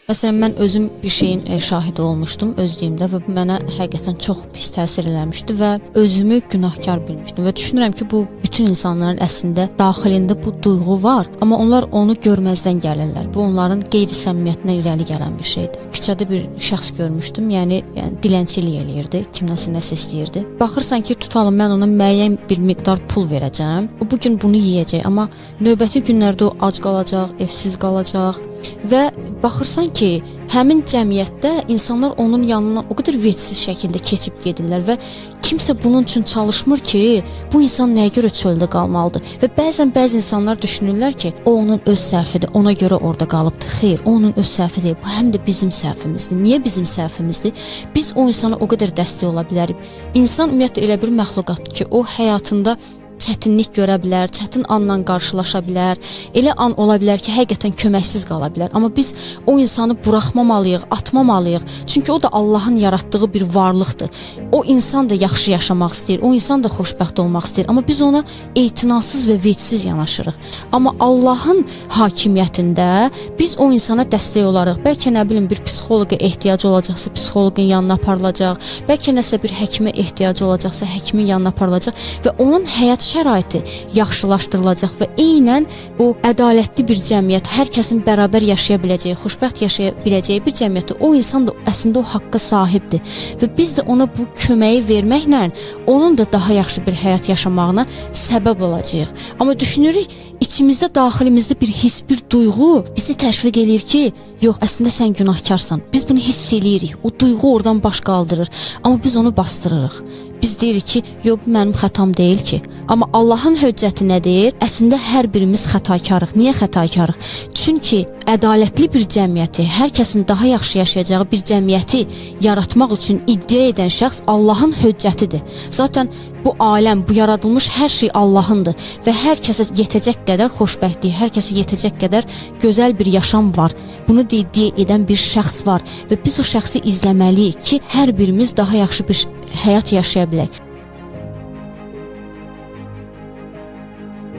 Məsələn, mən özüm bir şeyin şahidi olmuşdum özlüyümdə və bu mənə həqiqətən çox pis təsir eləmişdi və özümü günahkar bilmişdim və düşünürəm ki, bu bütün insanların əslində daxilində bu duyğu var, amma onlar onu görməzdən gəlirlər. Bu onların qeyri-səmimiyyətindən irəli gələn bir şeydir. Küçədə bir şəxs görmüşdüm, yəni dilənçilik eləyirdi, kimdənsə nəsə istəyirdi. Baxırsan ki, tutalım mən ona müəyyən bir miqdar pul verəcəm. O bu gün bunu yeyəcək, amma növbəti günlərdə o ac qalacaq, evsiz qalacaq və baxırsan ki, həmin cəmiyyətdə insanlar onun yanından o qədər vecsiz şəkildə keçib gedirlər və kimsə bunun üçün çalışmır ki, bu insan nəyə görə çöldə qalmalıdır? Və bəzən bəzi insanlar düşünürlər ki, o onun öz səhvidir, ona görə orada qalıbdır. Xeyr, o onun öz səhvi deyil. Bu həm də bizim səhvimizdir. Niyə bizim səhvimizdir? Biz o insana o qədər dəstək ola bilərik. İnsan ümumiyyətlə elə bir məxluqatdır ki, o həyatında çətinlik görə bilər, çətin anla qarşılaşa bilər. Elə an ola bilər ki, həqiqətən köməksiz qala bilər. Amma biz o insanı buraxmamalıyıq, atmamalıyıq. Çünki o da Allahın yaratdığı bir varlıqdır. O insan da yaxşı yaşamaq istəyir, o insan da xoşbəxt olmaq istəyir. Amma biz ona etinasız və vecsiz yanaşırıq. Amma Allahın hakimiyyətində biz o insana dəstək olarıq. Bəlkə nə bilim bir psixoloqa ehtiyacı olacaqsa, psixoloqun yanına aparılacaq. Bəlkə nəsə bir həkimə ehtiyacı olacaqsa, həkimin yanına aparılacaq və onun həyat şəraiti yaxşılaşdırılacaq və eynən o ədalətli bir cəmiyyət, hər kəsin bərabər yaşaya biləcəyi, xoşbəxt yaşaya biləcəyi bir cəmiyyətdə o insan da əslində o haqqa sahibdir və biz də ona bu köməyi verməklə onun da daha yaxşı bir həyat yaşamağına səbəb olacağıq. Amma düşünürük, içimizdə, daxilimizdə bir his, bir duyğu bizi təşviq eləyir ki, yox, əslində sən günahkarsan. Biz bunu hiss eləyirik. O duyğu oradan baş qaldırır. Amma biz onu bastırırıq. Biz deyirik ki, yox, bu mənim xətam deyil ki. Amma Allahın höccəti nə deyir? Əslində hər birimiz xətakarıq. Niyə xətakarıq? Çünki ədalətli bir cəmiyyəti, hər kəsin daha yaxşı yaşayacağı bir cəmiyyəti yaratmaq üçün iddia edən şəxs Allahın höccətidir. Zaten bu aləm, bu yaradılmış hər şey Allahındır və hər kəsə yetəcək qədər xoşbəxtlik, hər kəsə yetəcək qədər gözəl bir yaşam var. Bunu iddia edən bir şəxs var və biz o şəxsi izləməliyik ki, hər birimiz daha yaxşı bir həyat yaşaya bilək.